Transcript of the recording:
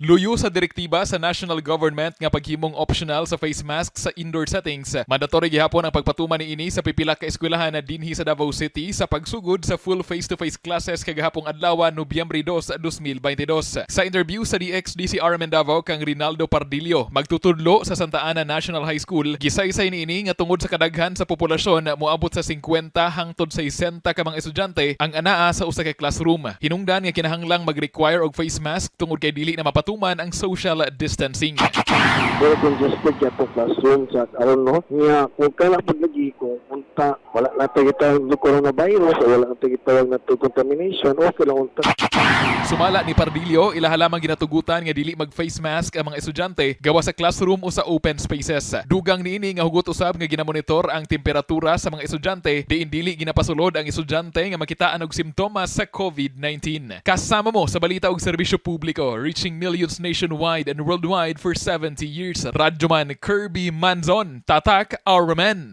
Luyo sa direktiba sa national government nga paghimong optional sa face mask sa indoor settings, mandatory gihapon ang pagpatuman niini sa pipila ka eskwelahan na dinhi sa Davao City sa pagsugod sa full face-to-face classes kagahapong adlaw, Nobyembre 2, 2022. Sa interview sa DXDCRMN Davao kang Rinaldo Pardillo, magtutudlo sa Santa Ana National High School, gisaysay niini nga tungod sa kadaghan sa populasyon, moabot sa 50 hangtod 60 ka mga estudyante ang anaa sa usa ka classroom. Hinungdan nga kinahanglang mag-require og face mask tungod kay dili na mapatuman ang social distancing. Pero congested kaya itong classroom sa aron, no, nga kung kana paglagi, kung unta wala na tayo gitawag na coronavirus o wala na tayo gitawag na to contamination, okay lang unta. Sumala ni Pardillo, ilaha lamang ginatugutan nga dili mag-face mask ang mga estudyante gawa sa classroom o sa open spaces. Dugang niini nga hugot usab nga ginamonitor ang temperatura sa mga estudyante, diin dili ginapasulod ang estudyante nga makitaan og simptomas sa COVID-19. Kasama mo sa balita og serbisyo publiko, reaching millions nationwide and worldwide for 70 years. Radyoman Kirby Manzon, Tatak RMN.